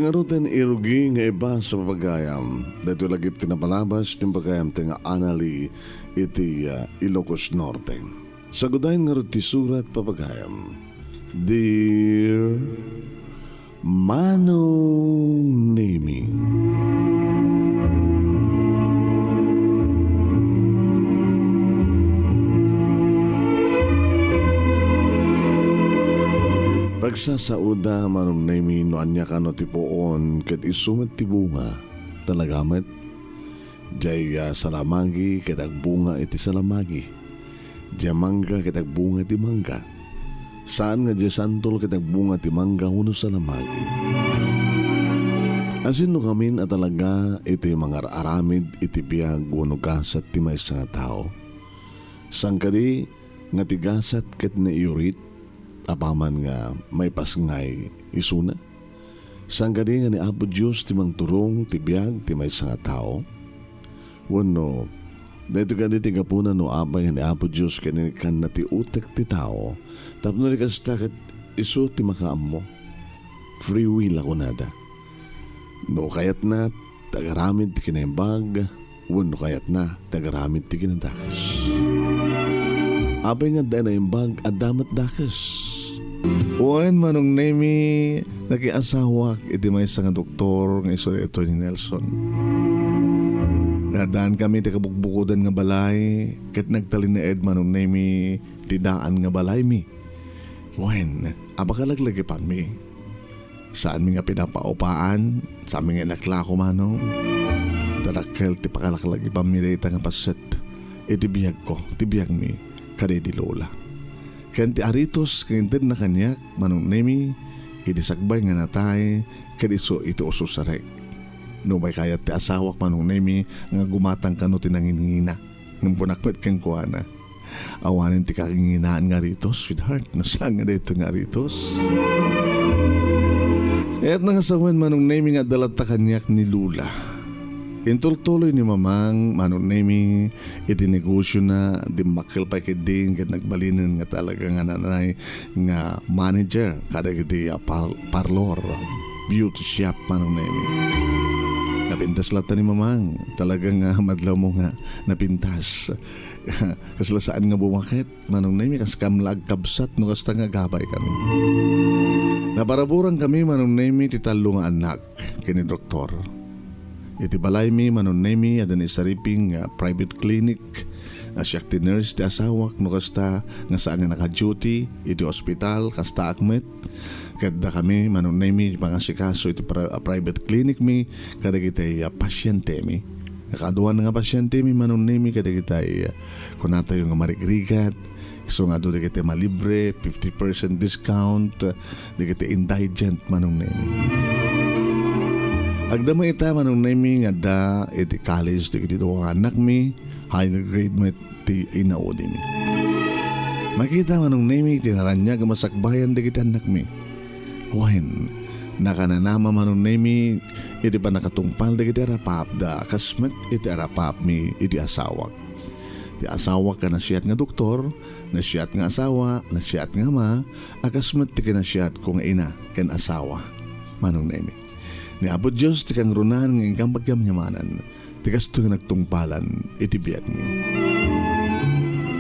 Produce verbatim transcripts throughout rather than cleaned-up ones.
Ngaruden, irugi nga ibasa, papagayam, daytoy lagip ti napalabas ti pagayam ti nga Anali iti, ah, Ilocos Norte. Sagudayen ngarud ti surat, papagayam. Dear Manong Nemi. Pagsasaoda, Manong Nemi, no ania kano ti puon ket isu met ti bunga. Talaga met, diay, ah, salamagi ket agbunga iti salamagi. Diay mangga ket agbunga iti mangga. Saan nga diay santol ket agbunga ti mangga wenno salamagi. Asinno ngamin a talaga iti mangar-aramid iti biag wenno gasat ti maysa nga tao? Saan kadi nga ti gasat ket naiurit apaman nga maipasngay isuna? Saan kadi nga ni Apo Dios ti mangturong ti biag ti maysa nga tao? Wenno, daytoy kadi ti gapuna no apay nga ni Apo Dios ket inikkanna ti utek ti tao tapno di kasta ket isu ti makaammo? Free will a kunada. No kayatna ti agaramid ti kinaimbag, wenno kayatna ti agaramid ti kinadakes. Apay nga adda naimbag, adda met dakes. Wen, Manong Nemi, nakiasawak iti maysa nga doktor nga isu daytoy ni Nelson. Nga addaan kami ti kabukbukodan nga balay, ket nagtalinaed, Manong Nemi, ti daan nga balaymi. Wen, a pakalaglagipanmi. Saanmi nga pinapaupaan, saanmi nga inaklako, Manong. Ta dakkel ti pakalaglagipanmi dayta nga paset iti biagko, ti biagmi, kadi di Lola. Ken ti aritos nga intedna kaniak, Manong Nemi, idi sakbay nga natay, ken isu iti ususarek. Nupay kayat ti asawak, Manong Nemi, nga gumatang kano ti nangingina. Ngem kunak met kenkuana, awanen ti kakanginaan nga aritos, sweetheart, no saan nga daytoy nga aritos. Kayatna nga sawen, Manong Nemi, nga adda latta kaniak ni Lola. Intultuloy ni Mamang, Manong Nemi, iti negosiona, dimmakkel pay ketdi ket nagbalinen nga talaga nga nanay nga manager kadagiti, ah, par-, parlor, beauty shop, Manong Nemi. Napintas latta ni Mamang. Talaga nga madlawmo nga napintas. Kasla saan nga bumaket, Manong Nemi, kas kam la agkabsat no kasta nga agabay kami. Naparaburan kami, Manong Nemi, ti tallo nga annak ken ni doktor. Iti balaymi, Manong Nemi, adda naisariping nga private clinic. Nga siak ti nurse ti asawak, no kasta nga saan nga naka-duty iti ospital, kastaak met. Ket adda kami, Manong Nemi, pangasikaso iti pri-, private clinic mi kadagiti, ah, pasientemi. Nga kaduana nga pasientemi, Manong Nemi, kadagiti, ah, kunatayo nga marigrigat, isu nga adu dagiti malibre, fifty percent discount, dagiti indigent, Manong Nemi. Agdama ita, Manong Nemi, nga adda iti college dagiti dua nga annakmi, higher grade met ti inaudimi. Makita, Manong Nemi, ti naraniag a masakbayan dagiti annakmi. Wen, nakananama, Manong Nemi, iti pannakatungpal dagiti arapapda, kas met iti arapapmi iti asawak. Ti asawak a nasiat nga doktor, nasiat nga asawa, nasiat nga ama, a kas met ti kinasiatko nga ina ken asawa, Manong Nemi. Ni Apo Dios ti kangrunan nga inkan pagyamyamanan ti kastoy nga nagtungpalan iti biagmi.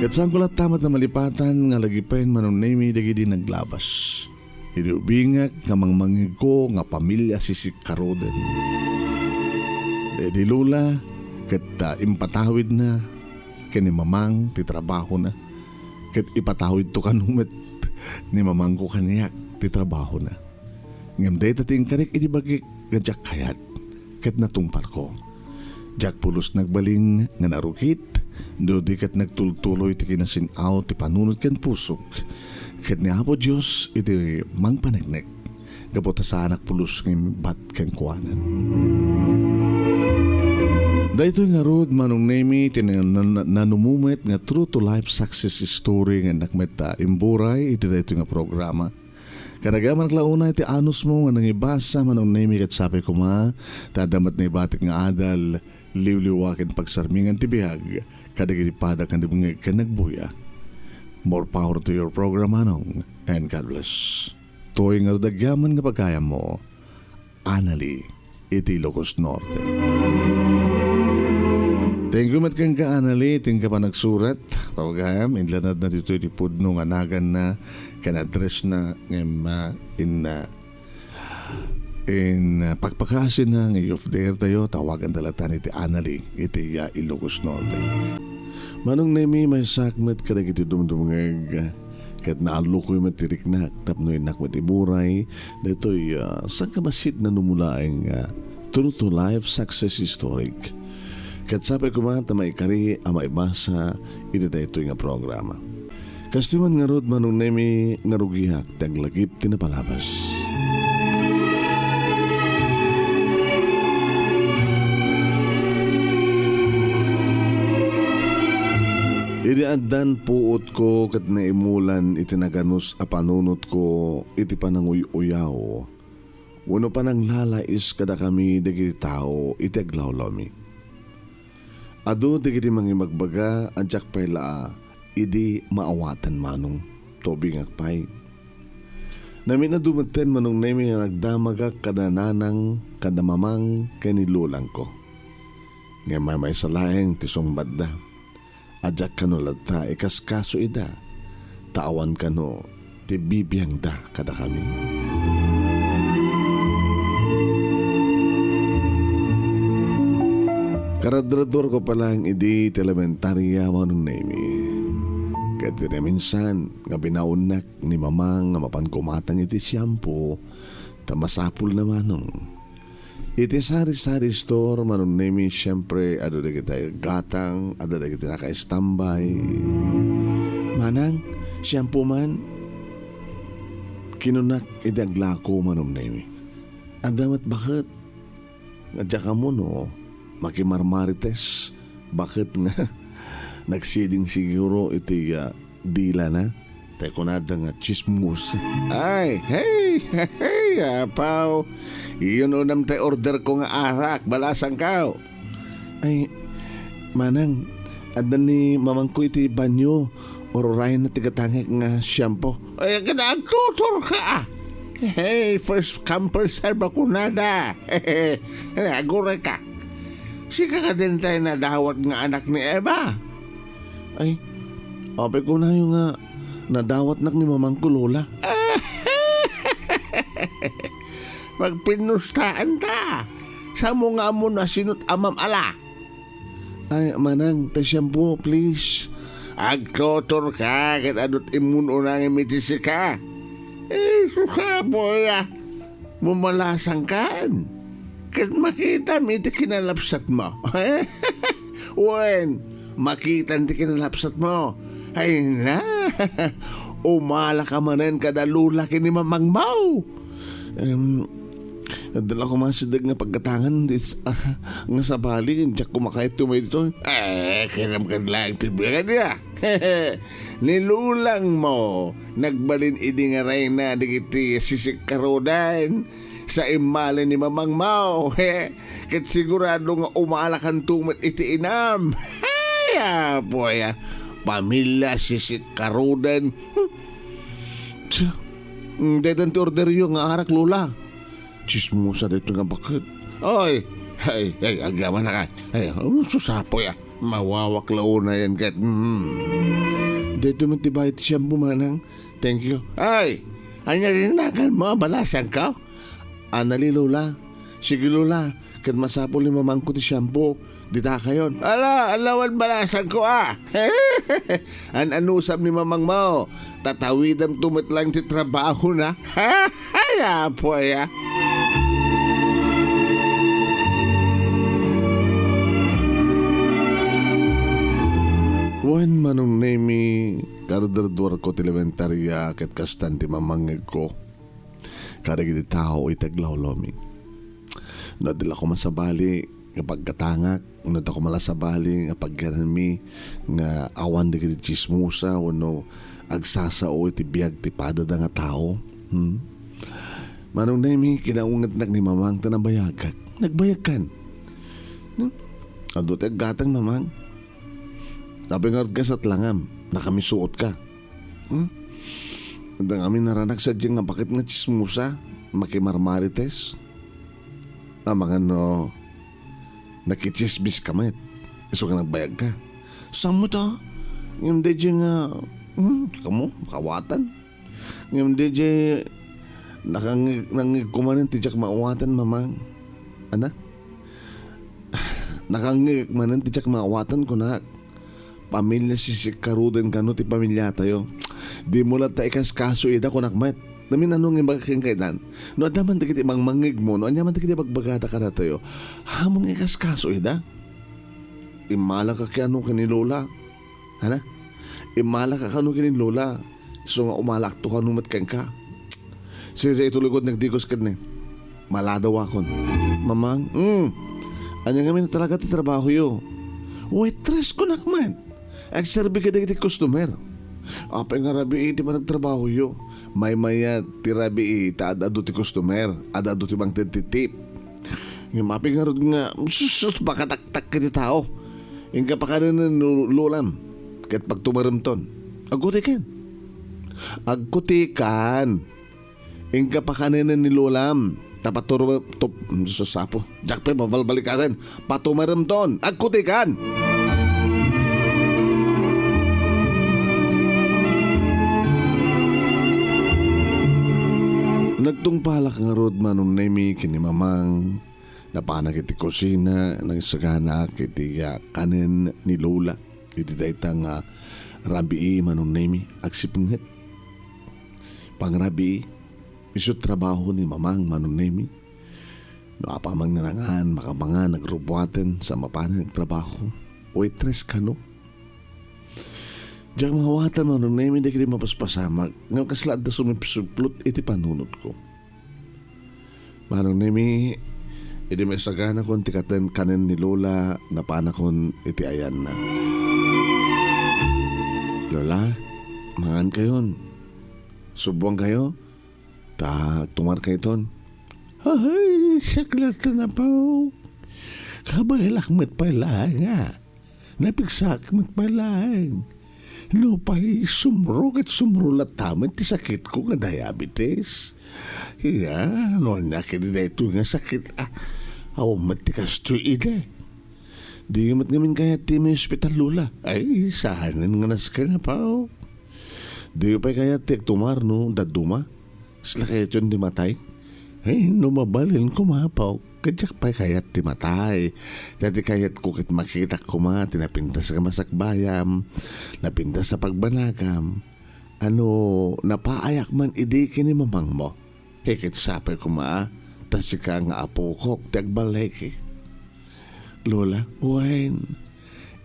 Ket saanko latta met a malipatan nga lagipen, Manong Nemi, dagidi naglabas. Idi ubingak nga mangmangngegko nga pamilia sisik-, karuden. Daydi Lola, ket, ah, impatawidna ken ni Mamang ti trabahona, ket ipatawidto kano met ni Mamangko kaniak ti trabahona. Ngem dayta ti inkarik iti bagik nga diak kayat, ket natungpalko. Diak pulos nagbalin nga narukit, no di ket nagtultuloy ti kinasin-aw ti panunot ken pusok, ket ni Apo Dios iti mangpaneknek, gapu ta saanak pulos nga imbat kenkuana. Daytoy ngarud, Manong Nemi, ti nan-, nan-, nanumo met nga true to life success story nga innak met a imburay iti daytoy nga programa. Kadagamanak la unay ti anusmo nga nangibasa, Manong Nemi, ket sapay koma ta adda met naibatik nga adal, liwliwa ken pagsarmingan ti biag kadagiti pada nga dumngeg ken nagbuya. More power to your program, Manong, and God bless. Toy ngarud agyaman nga pagayammo. Anali iti Ilocos Norte. Thank you met kenka, Anali, ti panagsurat. Pagayam, inlanadna ditoy ti pudno nga naganna ken addressna ngem, ah, in, ah, in, ah, pakpakasina nga if there tayo, tawaganda latta iti Anali iti, ah, Ilocos Norte. Manong Nemi, maysaak met kadagiti dumdumngeg, ket naallokoy met ti riknak tapno innak met iburay daytoy, ah, sangkamasid nanumulaeng, ah, True to Life Success Story. Ket sapay koma ta maikari a maibasa iti daytoy nga programa. Kastoy man ngarud, Manong Nemi, nga rugiak ti aglagip ti napalabas. Idi addan puotko ket naimulan iti naganus a panunotko iti pananguy-uyaw wenno pananglalais kadakami dagiti tao iti aglawlawmi. Adu dagiti mangibagbaga a diak pay la idi maawatan manong tubingak pay. Namin-adu metten, Manong Nemi, nga nagdamagak kada nanang, kada mamang, ken ni lolangko. Ngem maymaysa laeng ti sungbatda. A diak kano latta ikaskaso ida, ta awan kano ti bibiangda kadakami. Karadradurko pa laeng idi ti elementaria, Manong Nemi. Ket ti naminsan nga binaonnak ni Mamang nga mapan kumatang iti siampo, ta masapulna manong. Iti sari-sari store, Manong Nemi, siempre, adu dagiti gatang, adu dagiti nakaistambay. "Manang, siampo man?" kinunak idi aglako, Manong Nemi. "Adda met baket. Nga diak ammo no makimarmarites, baket nga nagsiding siguro iti, ah, dilana." Tay kunada nga chismosa. "Ay, hey, hey, hey, apaw. Iyon unam tay order ko nga arak, balasangkaw." "Ay, manang, adda ni mamangko iti banyo. Ururayen na ti gatangek nga shampoo." "Ay, kada agtuturka, ah. Hey, first come, first serve a kunada. Aguray ka. Sika kadin tay nadawat nga anak ni Eva?" "Ay, apay kunayo nga nadawatnak ni mamangko, Lola?" "Magpinustaan ta. Samo nga ammo no asino't amam ala." "Ay, manang, tay shampoo, please." "Agtuturka, ket adu't immun-unangem iti sika. Eh, susapoy, ah. Mamalasangkan. Ket makitam iti kinalapsatmo." "Wen, makitam ti kinalapsatmo. Ay na, umalaka manen kada Lola ken ni mamangmo." "Em, adda la koma sideg nga paggatangan, dis-, ah, nga sabali, diak koma kayat tumay ditoy." "Eh, kinam kad laeng ti biag niya. Ni Lolangmo, nagbalin idi nga rayna dagiti sisikkarudan sa immali ni mamangmo. Ket sigurado nga umalakanto met iti inam." "Ay, apo, ay, ah. Pamilya sisikkarudan. Tiya, mm, daytan ti orderyo nga arak, Lola." Chismosa daytoy nga baket. "Oy, ay, ay, agyamanak, ah. Ay, um, susapoy, ah. Mawawak la unayen ket, mm." "Daytoy met ti bayad ti shampoo, manang. Thank you." "Ay, ania ti naganmo, balasangko?" "Anali, Lola. Sige, Lola, ket masapul ni mamangko ti shampoo. Dita kayon." "Ala, ala, wen balasangko, ah. An-anusam ni mamangmo. Tatawidamto met laeng ti trabahona." "Ay, apo, ay, ah." Wen, Manong Nemi, karadradurko ti elementaria ket kastan ti mamangngegko kadagiti tao iti aglawlawmi. No adda la koma sabali nga paggatangak, no adda koma la sabali nga pagyananmi nga awan dagiti chismosa wenno agsasao iti biag ti padada nga tao. Hmm? Manong Nemi, kinaungetnak ni Mamang ta nabayagak. Nagbayagkan. Hmm? Adu ti aggatang, Mamang. Apay ngarud kasat langam, nakamisuot ka. Hmm? Adda ngamin naranak sadiay nga baket nga chismosa, makimarmarites. Amangan no nakitsismis ka met. Isu nga nagbayag ka. Sammo ta. Ngem daydiay nga, hmm, kamo, makawatan. Ngem daydiay, nakangngeg, nangngegko manen ti diak maawatan, Mamang. Anak? Nakangngegek manen ti diak maawatan, kunak. Pamilya sisikaroden kano ti pamiliatayo. Dimo latta ikaskaso ida, kunak met. Namin-ano nga imbagak kenka itan? No adda man dagiti mangmangngegmo, no ania man dagiti bagbagada kadatayo, ammom nga ikaskaso ida. Immalaka kano ken ni Lola. Hala? Immalaka kano ken ni Lola. Isu nga umalakto kano met kenka. Sige, sige, ituloy ko, nagdigos ket ni. Maladawakon. Mamang, mm. Ania ngamin talaga ti trabahoyo? Waitress, kunak met. Agserbi kadagiti customer. Apay nga rabii ti panagtrabahoyo? Maymayat ti rabii ta ad-adu ti customer, ad-adu ti mangted ti tip. Ngem apay ngarud nga, sus, sus, makataktak ket ti tao. Inka pakanen ni lo-, lolam, ket pagtumaremton. Agkutikan. Agkutikan. Inka pakanen ni lolam. Ta paturo, tup-, sus, apo. Diak pay mabalbalikaken. Patumaremton. Agkutikan. Nagtungpalak ngarud, Manong Nemi, ken ni Mamang. Napanak iti kusina, nagsaganaak iti, ah, kanen ni Lola. Iti dayta nga rabii, Manong Nemi, agsipnget. Pangrabii, isu trabaho ni Mamang, Manong Nemi. No apaman nga nangan, makamangan, agrubuaten, sa mapanen agtrabaho. Waitress kano? Diak maawatan, Manong Nemi, dagiti mapaspasamak, ngem kasla adda sumipsuplot iti panunotko. Manong Nemi, idi maisaganakon ti katen-, kanen ni Lola, napanakon iti ayanna. Lola, mangankayon. Subbuangkayo? Ta agtumarkayton. Ay, siak latta, apo. Kabaelak met pay laeng a. Napigsaak met pay laeng. Nupay sumro ket sumro latta met ti sakitko nga diabetes. Ya, no ania ket daytoy nga sakit, ah, awan met ti kastoy idi. Di met ngamin kayat ti maiospital, Lola. Ay, saanen nga nasken, apo. Diyo pay kayat ti agtumar no dadduma? Kasla kayatyon ti matay? Ay, no mabalin koma, apo, ket diak pay kayat ti matay. Ta ti kayatko ket makitak koma ti napintas nga masakbayam, napintas a pagbanagam. Ano, napaayak man idi ken ni mamangmo? Ket sapay koma, ta sika nga apokok ti agballigi. Lola, wen,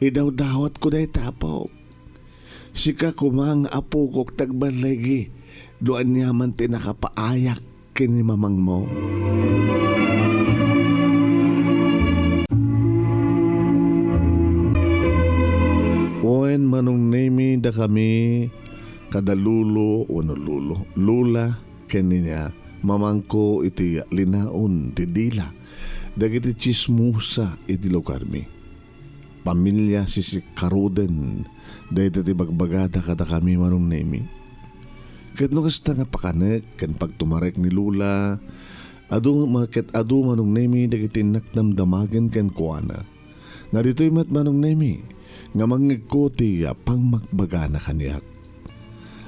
idawdawatko dayta, apo. Sika koma nga apokok ti agballigi, no aniaman ti nakapaayak ken ni mamangmo. Wen, Manong Nemi, dakami, kada lolo wenno lolo, lola, ken ni mamangko iti linaon ti dila dagiti tsismosa iti lugarmi. Pamilia sisikaroden dayta ti bagbagada kadakami, Manong Nemi. Ket no kasta nga pakanek ken pagtumarek ni Lola, adu ma-, ket adu, Manong Nemi, dagiti innak damdamagen kenkuana. Nga ditoy met, Manong Nemi, nga mangngegko ti, ah, pangbagbagana kaniak.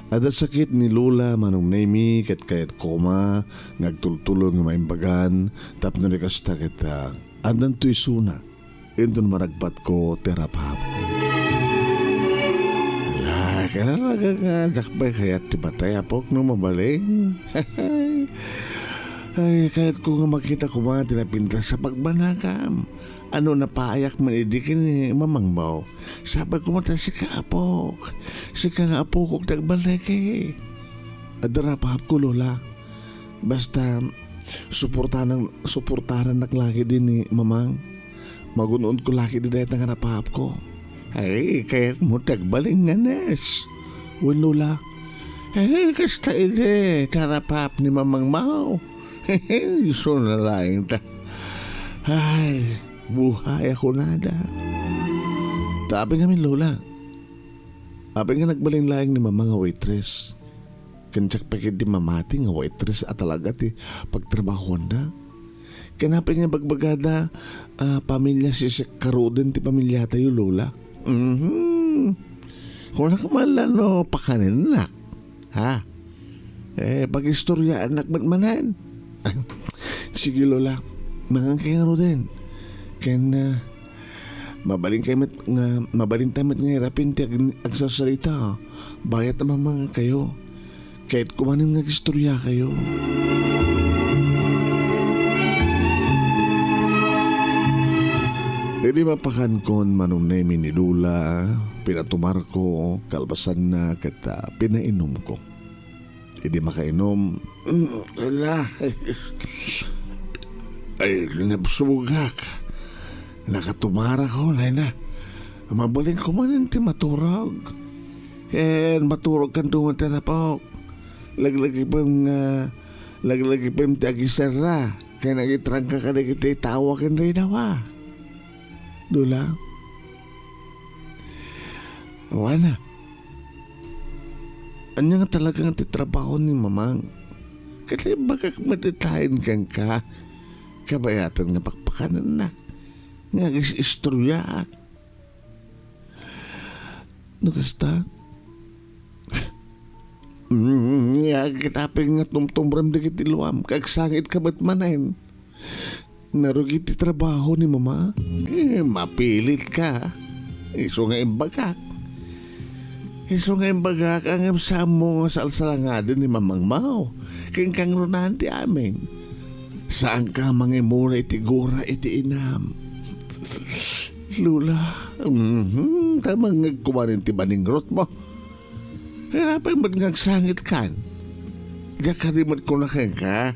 Adda sakit ni Lola, Manong Nemi, ket kayatko koma nga agtultuloy nga maimbagan tapno di kasta ket, ah, addanto isuna inton maragpatko ti arap-apko. Ay, kailangan nga, nga, diak pay kayat ti matay, apok, no mabalin. Ay, kayatko nga makita koma ti napintas a pagbanagam. Ano, napaayak man idi ken ni mamangmo? Sapay koma ta sika, apok. Sika nga apokok ti agballigi. Adda arap-apko, Lola. Basta, suportanan-, suportarannak lagi idi ni mamang. Magun-onko lagi idi dayta nga arap-apko. Ay, kayatmo ti agbalin nga nes. Wen, Lola. Ay, kasta idi ti arap-ap ni mamangmo. Isu na laeng ta. Ay, buhay a kunada. Ta apay ngamin, Lola? Apay nga nagbalin laeng ni Mama nga waitress? Ken diak pay ketdi mamati nga waitress a talaga ti pagtrabahoanna. Ken apay nga ibagbagada, ah, pamilia sisiak garuden ti pamiliatayo, Lola? Mhm. Kunak man la no pakanennak. Ha? Eh, pagistoriaannak met manen. Sige, Lola. Mangankay ngaruden. Ken, ah, mabalinkayo met nga, mabalinta met nga irapin ti ag-, agsasarita. Bayat a mamangankayo. Ket kumanen nga agistoriakayo. Idi mapakankon, Manong Nemi, ni Lola, pinatumarko, kalpasanna ket, ah, pinainumko. Idi makainom, mm, ala, ay, nabsugak. Nakatumarakon, ay na. Mabalinko manen ti maturog. Ken maturogkan duman ti napok. Laglagipem nga, laglagipem ti agiserra. Ken agitrangka kadagiti tao ken daydawa. Lola. Wana. Ania nga talaga nga ti trabaho ni Mamang? Ket imbagak met itayen kenka. Kabayaten nga pakpakanennak. Nga agis-istoryaak. No kasta? Mm, ket apay nga tumtumrem dagiti luam, kagsangit ka met manen. Narugit ti trabaho ni Mama. Eh, mapilit ka. Isu nga imbagak. Isu nga imbagak, ngem saanmo nga salsalangaden ni Mamangmo. Ken kangrunan ti amin. Saanka mangimuna iti gura iti inam. Lola, mhm, ta mangngegko manen ti baningrotmo. Apay met nga agsangitkan? Diak kadi met kuna kenka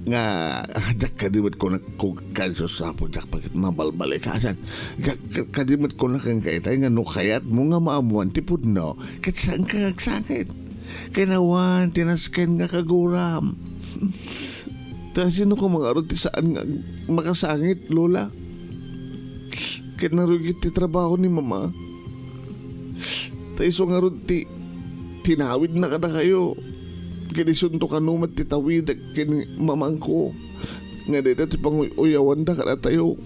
nga, ah, diak kadi met kuna kenka, sus, Apo, diak pa ket mabalbalikasan. Diak ka-, kadi met kuna kenka itay nga no kayatmo nga maammoan ti pudno, ket saanka nga agsangit. Ken awan ti nasken nga kaguram. Ta sino koma ngarud ti saan nga makasangit, Lola? Ket narugit ti trabaho ni Mama. Ta isu ngarud ti tinawidna kadakayo. Ket isunto kano met ti tawidek ken ni Mamangko. Nga dayta ti panguy-uyawanda kadatayo.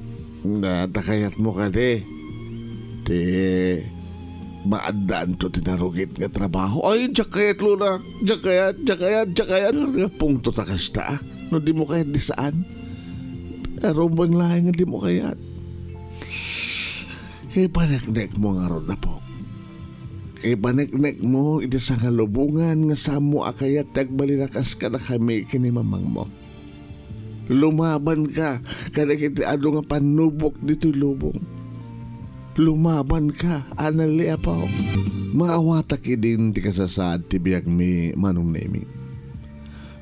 Na, ta kayatmo kadi ti maaddaanto ti narugit nga trabaho? Ay, diak kayat, Lola. Diak kayat, diak kayat, diak kayat. Nga punto ta kasta, ah. No dimo kayat, di saan. Arumbeng laeng nga dimo kayat. Ipaneknekmo ngarud, Apok. Ipaneknekmo iti sangalubongan nga saanmo a kayat ti agbalin a kas kadakami ken ni Mamangmo. Lumabanka kadagiti adu nga pannubok ditoy lubong. Lumabanka, anali, Apok. Maawatak idin ti kasasaad ti biagmi, Manong Nemi.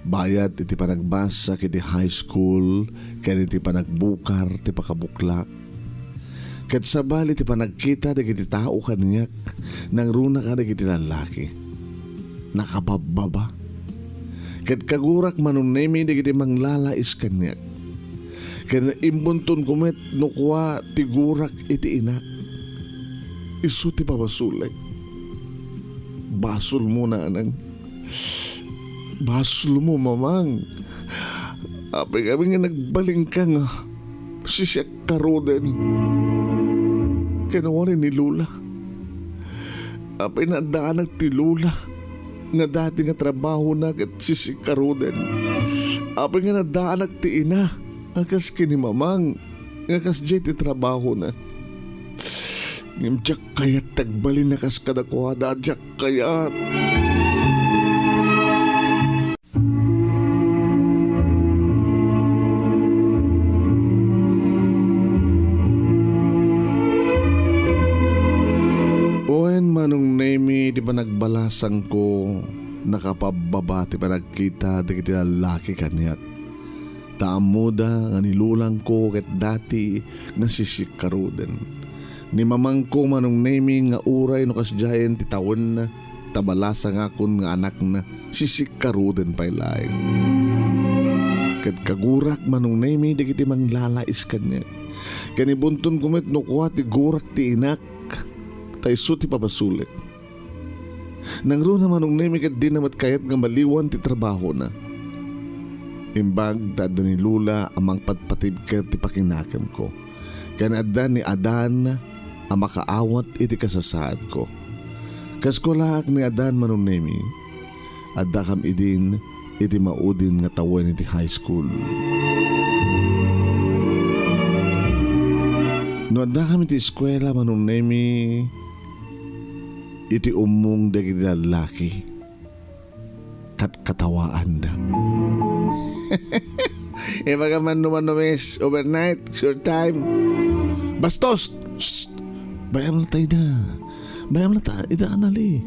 Bayat iti panagbasa iti high school ken iti panagbukar ti pakabuklak. Ket sabali ti panagkita dagiti tao kaniak, nangruna kadagiti lallaki. Nakababbaba. Ket kagurak, Manong Nemi, dagiti manglalais kaniak. Ken imbuntonko met no kua ti gurak iti inak. Isu ti pabasolek. Basolmo, nanang. Basolmo, Mamang. Apay kami nga nagbalinka nga sisiak garuden. Ken awanen ni Lola. Apay naddaanak ti Lola nga dati nga trabahona ket sisiak garuden. Apay nga naddaanak ti ina nga kas ken ni Mamang nga kasdiay ti trabahona. Ngem diak kayat ti agbalin a kas kadakuada, diak kayat. Wen, Manong Nemi, ti panagbalasangko, nakapabbaba ti panagkita dagiti lallaki kaniak. Ta ammoda nga ni lolangko ket dati nga sisiak garuden. Ni mamangko, Manong Nemi, nga uray no kasdiayen ti tawenna, ta balasangakon nga anakna, sisiak garuden pay laeng. Ket kagurak, Manong Nemi, dagiti manglalais kaniak. Ken ibuntonko met no kua ti gurak ti inak, ta isu ti pabasolek. Nangruna, Manong Nemi, ket dina met kayat nga maliwan ti trabahona. Imbag ta adda ni Lola a mangpatpatibker ti pakinakemko, ken adda ni Adan a makaawat iti kasasaadko. Kas kualaak ni Adan, Manong Nemi, addakam idin iti maudin nga tawen iti high school. No addakam iti eskuela, Manong Nemi, iti ummong dagiti lallaki, katkatawaandak. Ibaga man no, no, miss, overnight, short time. Bastos! Shh! Bay-am latta ida. Bay-am latta ida, Anali.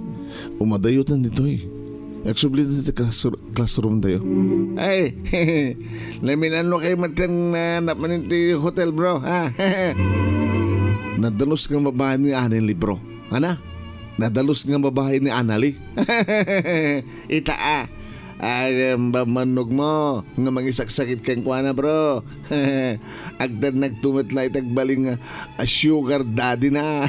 Umadayotan ditoy. Agsubli ditoy classroom, classroom tayo. Ay, naminan no kay maten na napanin ti hotel, bro, ha? Nadalus nga babae ni Anali, bro. Ana? Nadalus nga babae ni Anali. Ita a. Ay, bambannog mo nga mangisaksakit kenkuana, bro. Agdan nagtumet la iti agbalin nga a sugar daddy na.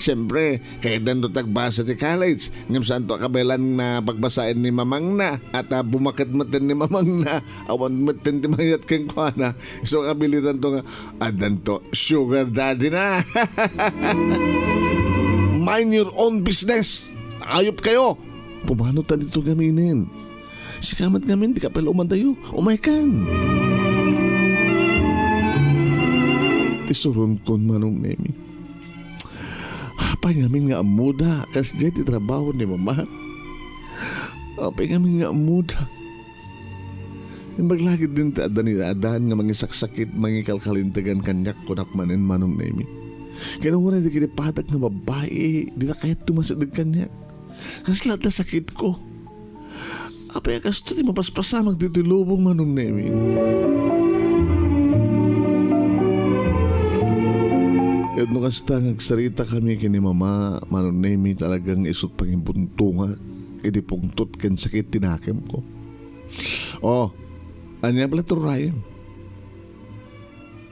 Siyempre, kayatdan to tagbasa ti college. Ngem saan to a kabaelan na pagbasaen ni mamangna. At, ah, bumaket met ni mamangna. Awan met ti mayat kenkuana. So, kabilitan to nga, addan to sugar daddy na. Mind your own business. Ayop kayo. Pumano ta dito gaminen? Sika met ngamin, di ka pala umadayo. Umaykan. Ti suronkon, Manong Nemi. Apay ngamin nga ammoda, kas diay ti trabaho ni Mama? Apay ngamin nga ammoda? Imbag la ketdin ti adda ni Adan nga mangisaksakit, mangikalkalintegan kaniak, kunak manen, Manong Nemi. Ken uray dagiti padak nga babbai, dida kayat tumasideg kaniak. Kasla adda sakitko. Apay a kasto ti mapaspasamak ditoy lubong, Manong Nemi? Ket no kasta nga agsaritakami ken ni Mama, Manong Nemi, talagang isut pangibuntongak iti pungtot ken sakit ti nakemko. Oh, ania pala ti urayem?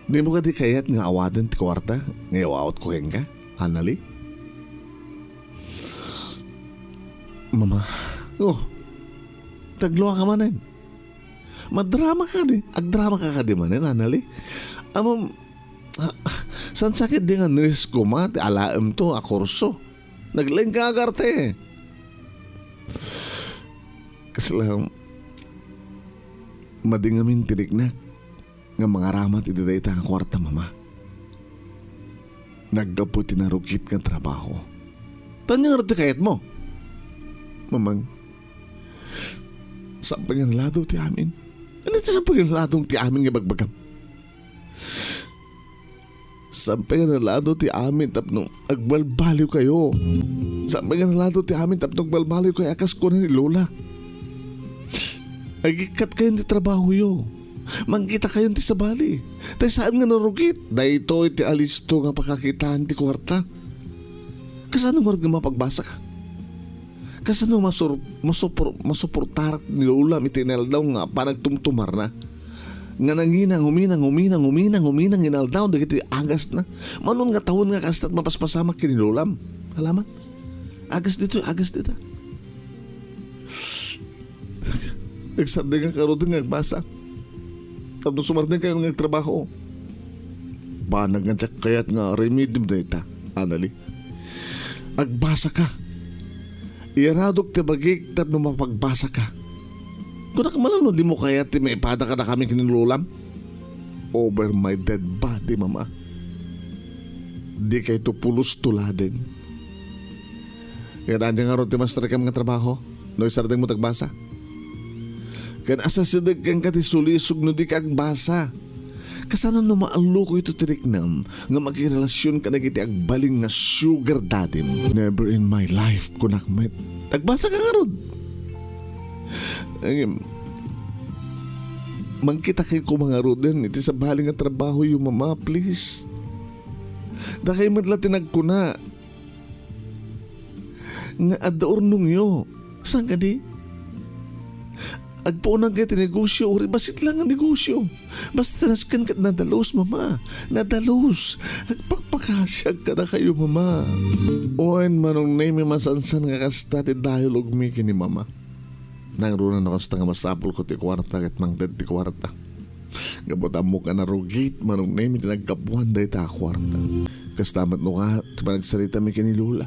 Dimo kadi kayat nga awaten ti kuarta nga iaw-awatko kenka, Anali? Mama. Oh. Tagluaka manen. Madrama ka di. Agdrama ka kadi manen, Anali? Amam, ah, saan sakit di nga nurse koma ti alaem to a kurso? Naglaing ka agarte. Kasla, madi ngamin ti riknak nga mangaramat iti dayta nga kuarta, Mama. Naggapu ti narugit nga trabaho. Ania ngarud ti kayatmo? Mamang, saan pay nga naladaw ti amin? Ania ti saan pay nga naladaw ti amin nga ibagbagam? Saan pay nga naladaw ti amin tapno agbalbaliwkayo? Saan pay nga naladaw ti amin tapno agbalbaliwkayo a kas kuna ni Lola? Agikkat kayon ti trabahoyo. Mangkita kayon ti sabali. Tay saan nga narugit? Daytoy ti alisto nga pakakitaan ti kuarta. Kasano ngarud nga mapagbasa ka? Kasano masur-, masupor-, masuportarak ni Lolam iti inaldaw nga panagtumtumarna? Nga nangina, ngumina, ngumina, ngumina, ngumina, nga inaldaw dagiti agasna. Manon nga tawen nga kasta ti mapaspasamak ken ni Lolam. Alaman? Agas ditoy, agas dita. Nagsardengak ngaruden nga agbasa. Tapno sumardeng kayon nga agtrabaho. Banag nga diak kayat nga aramidem dayta, Anali. Agbasa ka. Iyaradok ti bagik tapno mapagbasa ka. Kunak man no dimo kayat ti maipada kadakami ken ni Lolam? Over my dead body, Mama. Dikayto pulos tuladen. Ket ania ngarud ti mas tarekam nga trabaho no isardengmo ti agbasa? Ken asasideg kenka ti sulisog no dika agbasa. Kasano no maallokoyto ti riknam nga makirelasion kadagiti agbalin nga sugar daddy? Never in my life, kunak met. Agbasa ka ngarud. Ngem, mangkita kay koma ngaruden iti sabali nga trabahoyo, Mama, please. Dakay met la ti nagkuna nga adda urnongyo. Saan kadi? Agpuonankayo ti negosyo, uray bassit lang nga negosyo. Basta ti nasken ket nadalus, Mama. Nadalus. Agpakpakasiak kadakayo, Mama. Wen, Manong Nemi, masansan nga kasta ti dialogmi ken ni Mama. Nangruna no kasta nga masapulko ti kuarta ket mangted ti kuarta. Gapu ta ammok a narugit, Manong Nemi, ti naggapuan dayta a kuarta. Kasta met no ka, ti panagsaritami ken ni Lola.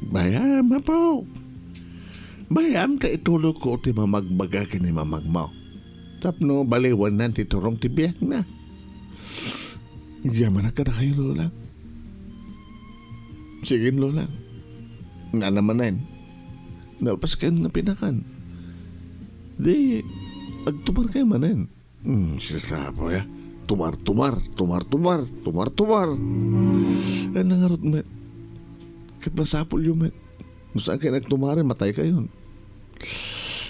Bay-am, Apo. Bay-am ta itulokko ti mamagbaga ken ni mamangmo. Tapno baliwannan ti turong ti biagna. Agyamanak kadakayo, Lola. Sige, Lola. Ngana manen. Nalpaskayon nga pinakan. Di, agtumarkayo manen. Hmm, sisapa ya. Tumar, tumar, tumar, tumar, tumar, tumar. Ay, nangarot met. Ket masapulyo met. No saan kayo nagtumar, mataykayon.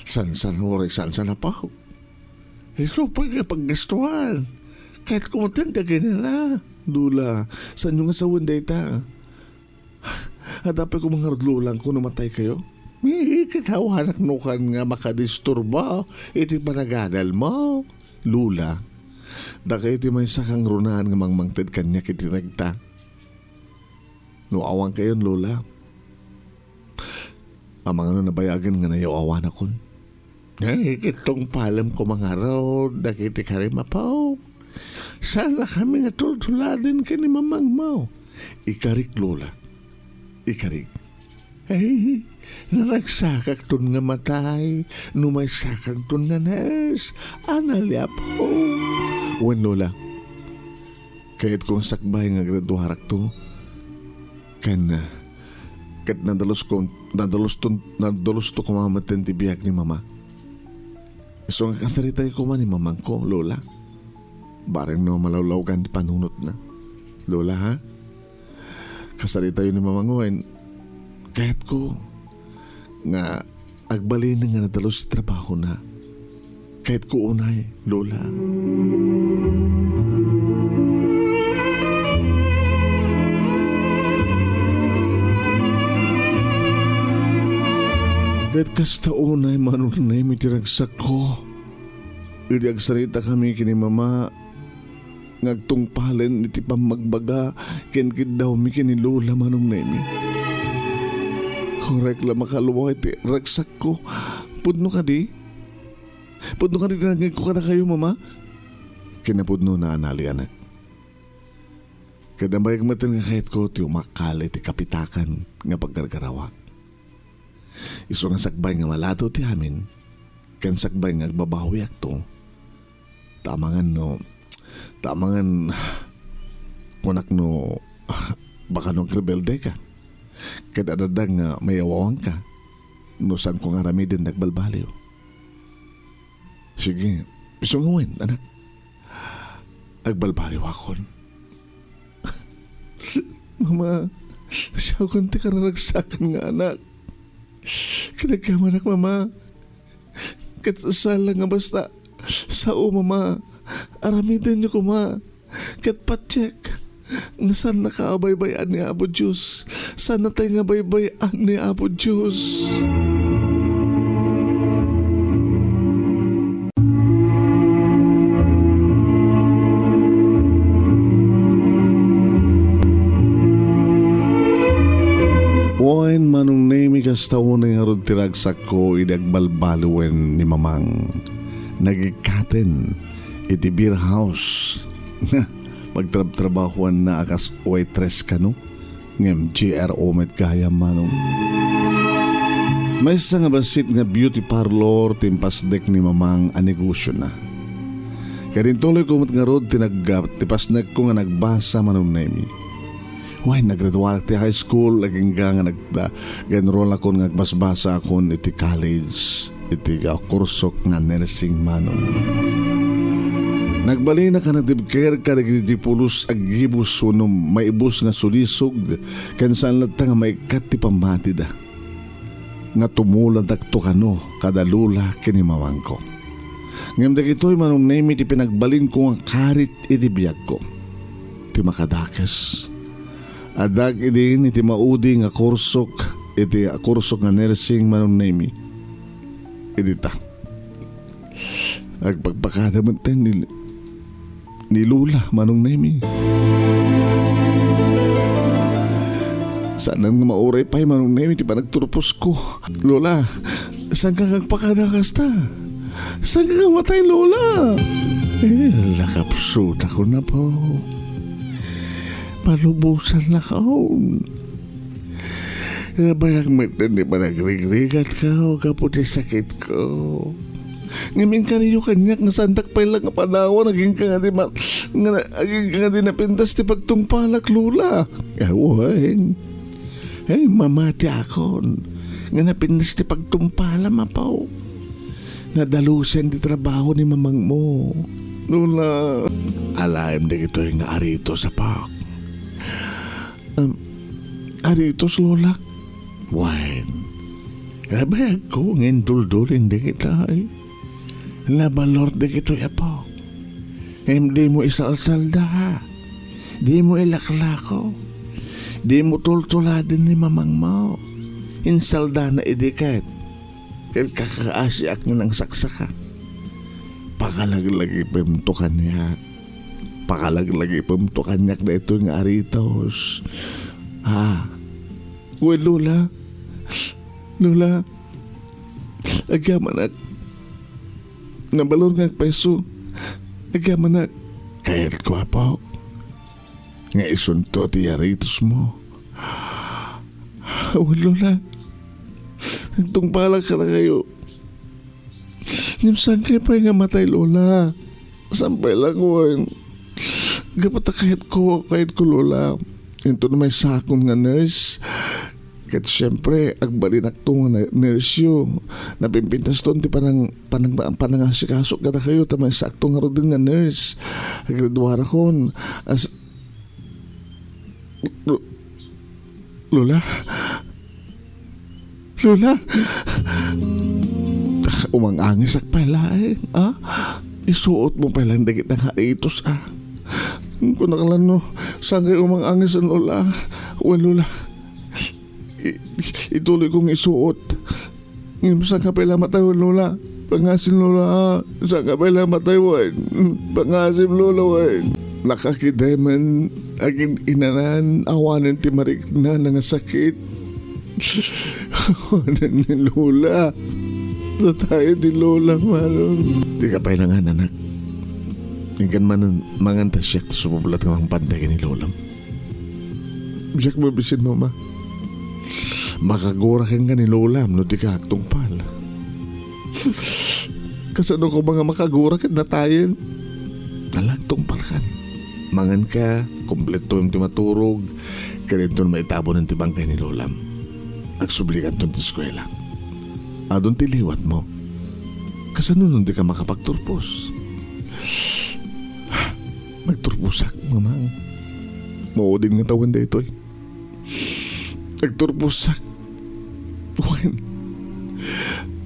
Sansan, uray sansan, Apo. Isu pay nga paggastuan. Kahit kumaten ka ganyan na. Lola, saanyo nga sawen dayta? Adda pay koma ngarud, Lola, no mataykayo? Ket awanak no kan nga makadisturba iti panagadalmo, Lola. Dakayo ti maysa kangrunaan nga mangmangted kaniak iti nagta. No awankayon, Lola, amangan no nabayagen nga nayaw-awanakon. Ay, ket tungpalem koma ngarud dagiti karim, Apo. Saannakami nga tultuladen ken ni mamangmo. Ikarik, Lola. Ikarik. Ay, naragsakakton nga matay, no maysakakton nga nurse. Anali, Apo. Wen, Lola. Kayatko nga sakbay nga agradwarakto. Ken, ah, ket nadalusko, nadaluston, nadalusto koma metten ti biag ni Mama. Isu nga kasaritayo koma ni mamangko, Lola. Bareng no malawlawgan ti panunotna. Lola, ha? Kasaritayo ni mamangko, wen kayatko nga agbalinen nga nadalus ti trabahona. Kayatko unay, Lola. Ket kasta unay, Manong Nemi, ti ragsakko. Idi agsaritakami ken ni Mama, nga agtungpalen iti pammagbaga ken kiddawmi ken ni Lola, Manong Nemi. Korek la makalwa iti ragsakko. Pudno kadi? Pudno kadi ti nangngegko kadakayo, Mama? Kinapudnona, anali, anak. Ket nabayag metten nga kayatko ti umakkal iti kapitakan nga paggargarawak. Isu nga sakbay nga maladaw ti amin, ken sakbay nga agbabawiakto, ta amangan no, ta amangan, kunak no, baka no agrebeldeka, ket adda nga mayaw-awanka, no saanko nga aramiden ti agbalbaliw. Sige, isu nga wen, anak. Agbalbaliwakon. Mama, siakon ti kararagsakan nga anak. Ket agyamanak, Mama. Ket saan la nga basta sao, Mama. Aramidenyo koma. Ket patiek nga saannaka a baybay-an ni Apo Dios. Saannatay nga baybay-an ni Apo Dios. Wen, Manong Nemi, kasta unay ngarud ti ragsakko idi agbalbaliwen ni Mamang. Nagikkaten iti beer house. Pagtrabtrabahoanna a kas waitress kano, ngem G R O met gayam, Manong. Maysa nga bassit nga beauty parlor ti impasdek ni Mamang a negosiona. Ket intuloyko met ngarud ti nagga-, ti pasnekko nga nagbasa, Manong Nemi. Wen, naggraduarak ti high school, agingga nga nag-, ah, nag-enrollakon nga agbasbasaakon iti college, iti, ah, kursok nga nursing, Manong. Nagbalinak a natibker kadagiti pulos a gibus wenno maibus nga sulisog, ken saan latta nga maikkat ti pammatida nga tumulonakto kano kada Lola ken ni Mamangko. Ngem dagitoy, Manong Nemi, ti pinagbalinko nga karit iti biagko. Ti makadakes, addaak idin iti maudi nga kursok, iti kursok nga nursing, Manong Nemi. Idi ta, agpakpakada metten ni, ni Lola, Manong Nemi. Saanen nga mauray pay, Manong Nemi, ti panagturposko. Lola, Saanka nga agpakada kasta? Saanka nga matay, Lola? Eh, lakapsuta ko na po. Palubosan na kaon. Nabayak met ni panagrigrigat ka o kaputi sakit ko. Ngamin kaniyo kaniak nga sandak pay lang nga panawan, agingka nga di ma-, nga na-, agingka nga di napintas ti pagtungpalak, Lola. Awen. Ay, mamati akon. Nga napintas ti pagtumpalam, apo. Nadalusen ti trabaho ni mamangmo. Lola. Alaem dagitoy nga aritos, apo. Um, aritos, Lola? Wen, nabayagko nga induldulin dagitoy. Nabalor dagitoy, apo. Ngem dimo isalsalda. Dimo ilaklako. Dimo tultuladen ni mamangmo. Insaldana idi ket ket kakaasiak nga nangsaksaka. Pakalaglagipemto kaniak. Pakalaglagipemto kaniak daytoy nga aritos. Ha? Wen, Lola. Lola. Agyamanak. Nabalor nga agpayso. Agyamanak. Kayatko, apo. Nga isunto ti aritosmo. Awan, Lola. Nagtungpalak kadakayo. Ngem saan kayo pay nga matay, Lola? Saan pay lang, wen? Gapu ta kayatko, kayatko, Lola. Inton maysakon nga nurse, ket siempre, agbalinakto nga na-, nurse yo. Napimpintaston ti panang-, panang-, panangasikasok kadakayo ta maysakto ngaruden nga nurse. Agraduarakon. As-, Lo-, Lola? Lola? Umang-angisak pay laeng, a? Isuot mo pay lang dagita nga aritos, a? Kunak la no, saan kayo umang-angisan, Lola? Wen, Lola. I-, ituloy kong isuot. Ngem saan ka pay la matay, Lola? Pangasim, Lola, a? Saan ka pay la matay, wen? Pangasim, Lola, wen? Nakakidemen, agin-inanan, awanen ti mariknana nga sakit. Awanen ni Lola. Natayen ni Lola, Manong. Dika pay nangan, anak. Inkan manen, mangan ta siak ti sumublat nga mangpantay ken ni Lolam. Diak mabisin, Mama. Makagura kenka ni Lolam no dika agtungpal. Kasano koma nga makagura ket natayen? Ala, agtungpalkan. Manganka, kumpletuem ti maturog, ket inton maitabonen ti bangkay ni Lolam. Agsublikanton ti eskuela. Adun ti liwatmo. Kasano no dika makapagturpos? Nagturposak, Mamang. Maudin nga tawen daytoy. Nagturposak. Wen,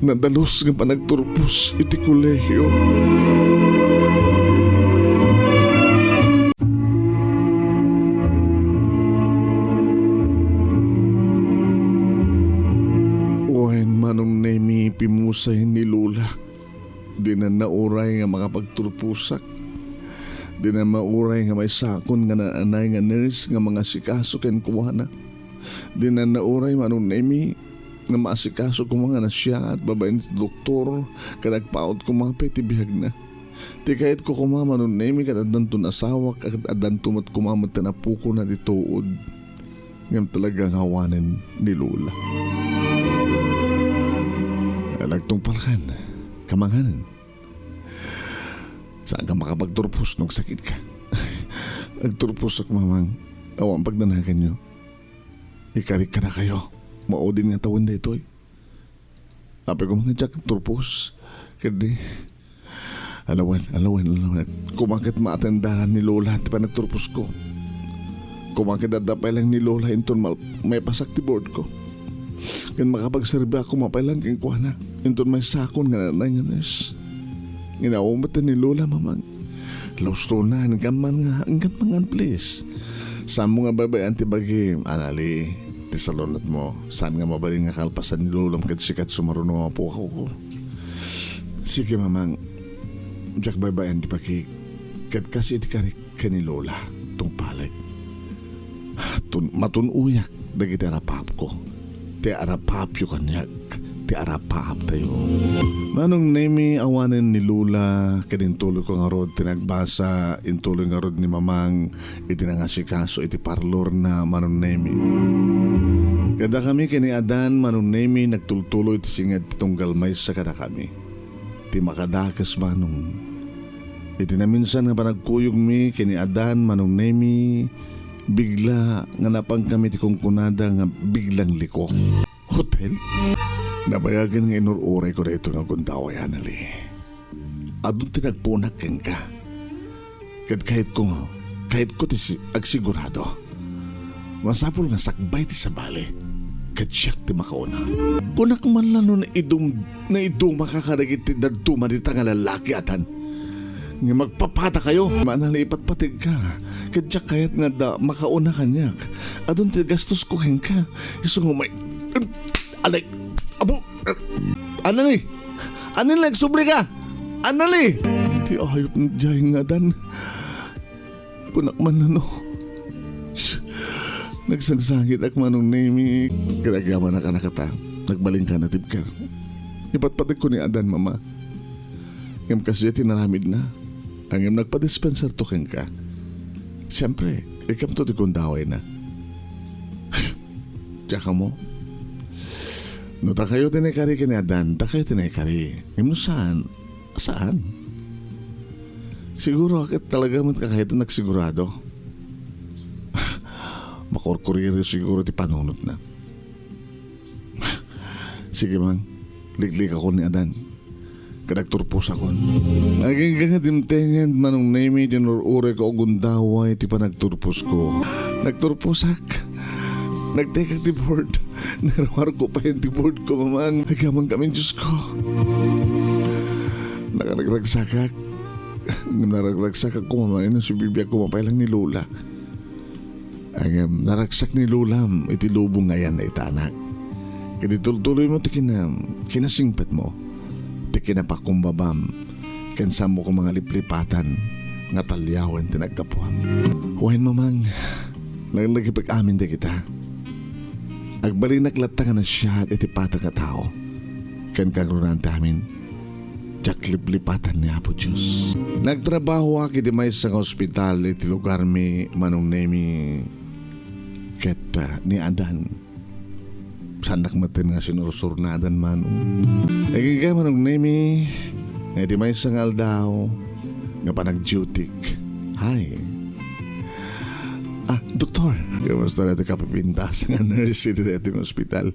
nadalus nga panagturpos iti kolehio. Wen, Manong Nemi, pimusay ni Lola. Dinan nauray nga makapagturposak. Dinan mauray nga maysakon nga nananay nga nurse nga mangasikaso kenkuana. Dinan nauray, Manong Nemi, nga maasikaso koma nga nasiaat babaen ti doktor ket agpaut koma pay ti biagna. Ti kayatko koma, Manong Nemi, ket addanton asawak ket addanto met koma met ti napukona ti tuod. Ngem talaga nga awanen ni Lola. Nagtungpalkan, kamanganen. Saanka makapagturpos no agsakitka? Agturposak, Mamang. Awan pagdanaganyo. Ikarik kadakayo. Maudin nga tawen daytoy. Apay koma nga diak agturpos. Ket di, alawen, alawen, alawen. Koma ket maatendanan ni Lola ti panagturposko. Koma ket adda pay lang ni Lola inton mal-, maipasak ti boardko. Ken makapagserbiak koma pay lang kenkuana inton maysakon nga nanay nga nurse. Ngem awan met ni Lola, Mamang. Laustona, inkan man nga, inkan mangan, please. Saanmo nga baybay-an ti bagim, anali, ti salunatmo. Saan nga mabalin nga kalpasan ni Lolam ket sika ti sumaruno nga apo ko. Sige, Mamang. Diak baybay-an ti bagik. Ket kas iti karik ken ni Lola, tungpalek. Tun-, matun-oyak dagiti arapapko. Ti arapapyo kaniak. ti arapaaptayo. Manong Nemi, awanen ni Lola, ket intuloyko ngarud ti nagbasa, intuloy ngarud ni Mamang iti nangasikaso iti parlorna, Manong Nemi. Kadakami ken ni Adan, Manong Nemi, nagtultuloy ti singed ti tunggal maysa kadakami. Ti makadakes, Manong. Iti naminsan nga panagkuyogmi ken ni Adan, Manong Nemi, bigla nga napangkami ti kunkunada nga biglang liko. Hotel? Nabayagen nga inur-urayko daytoy nga gundaway, Anali. Adun ti nagpunak kenka. Ket kayatko nga, kayatko ti si-, agsigurado. Masapul nga sakbay ti sabali, ket siak ti makauna. Kunak man la no naidum-, naidumaka kadagiti dadduma dita nga lalaki, Adan. Nga magpapadakayo, Manali, ipatpategka. Ket diak kayat nga adda makauna kaniak. Adun ti gastosko kenka. Isu nga may, alay, abo, Anali! Anali, nagsublika! Anali! Ti ayop nga diay nga Adan. Kunak man la no. Nagsangsangitak, Manong Nemi. Ket agyamanak a nakata. Nagbalinka natibker. Ipatpategko ni Adan, Mama. Ngem kasdiay ti naramidna. Ngem nagpadispenserto kenka. Siempre, ikamto ti gundawayna. Diak ammo. No dakayo ti naikari ken ni Adan, dakayo ti naikari. Ngem no saan, saan. Siguro, ket talaga met kakayaten agsigurado. Makurkuriri siguro ti panunotna. Sige, Mang. Liklikakon ni Adan. Ket agturposakon. Agingga nga dimtengen, Manong Nemi, dinur-urayko a gundaway ti panagturposko. Nagturposak. Nagtekak ti board. Naruarko payen ti boardko, Mamang. Agyamankami, Diosko. Nakaragragsakak. Ngem naragragsakak koma manen no sibibiagko mapailang ni Lola. Ngem naragsak ni Lolam iti lubong nga ayanna ita, anak. Ket itultuloymo ti kina-, kinasingpetmo, ti kinapakumbabam, ken saanmo koma nga liplipatan nga taliawen ti naggapuam. Wen, Mamang, naglagipek amin dagita. Agbalinak latta nga nasiat iti patag a tao. Ken kagrunan ti amin, diak liplipatan ni Apo Dios. Nagtrabahoak iti maysa nga ospital iti lugarmi, Manong Nemi, ket, ah, ni Adan. Saannak metten nga sinursurnadan, Manong. Agingga, Manong Nemi, nga iti maysa nga aldaw nga panagdutik. Hi. Ah, doktor. Kumusta na ti kapipintas nga nurse iti daytoy nga ospital?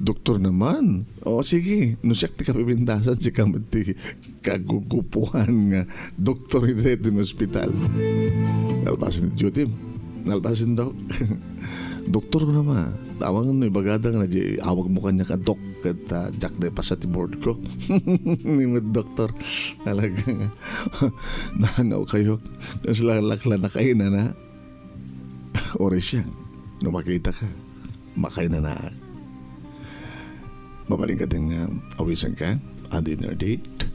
Doktor naman. O, sige. No siak ti kapipintasan, sika met ti kagugupuan nga doktor iti daytoy nga ospital. Nalpasen ti duty. Nalpasen, Dok. Doktor ko naman. Tawangan no ibagada nga na di awagmo kaniak a Dok ket, ah, diak na ipasa ti boardko. Ni met doktor. Talaga nga. Naangaw kayo. Kasla lakla na kayo na na. Oras siya. No makita ka, makainana. Mabalin ka din nga awisan ka? A dinner date?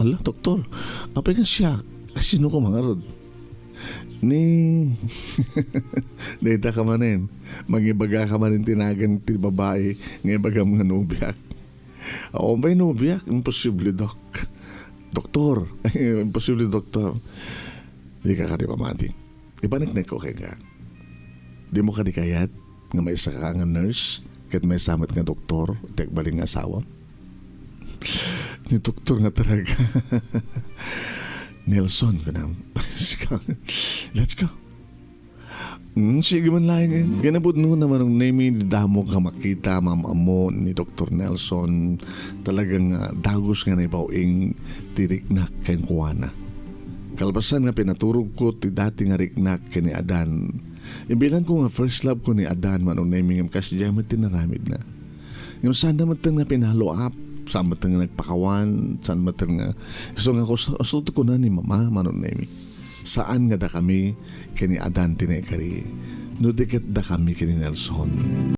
Ala, doktor. Apay nga siya? Sino ko mangarod? Ni, dayta ka manen. Mangibaga ka manen ti nagan ti babae nga ibagam nga nobiak. Awan pay nobiak, imposible, Dok. Doktor, imposible, doktor. Di ka kadi pamati. Ipaneknekko kenka. Dimo kadi kayat nga maysa ka nga nurse ket maysa met nga doktor ti agbalin nga asawa? Ni doktor nga talaga. Nelson, kunam. Let's go. Mm, sige man laeng. Kinapudno naman ni Nemi, damo nga makita, maam-ammo ni Doktor Nelson. Talagang, ah, dagus nga naibaw-ing ti riknak kenkuana. Kalpasan nga pinaturogko ti dati nga riknak ken ni Adan. Imbilang ko nga first love ko ni Adan, Manong Nemi, ngem kasdiay met ti naramidna. Ngem saan na metten nga pinalo up, saan metten nga nagpakawan, saan metten nga, isu nga kus-, isu ti kuna ni Mama, Manong Nemi. Saan nga dakami ken ni Adan ti naikari. No di ket dakami ken ni Nelson.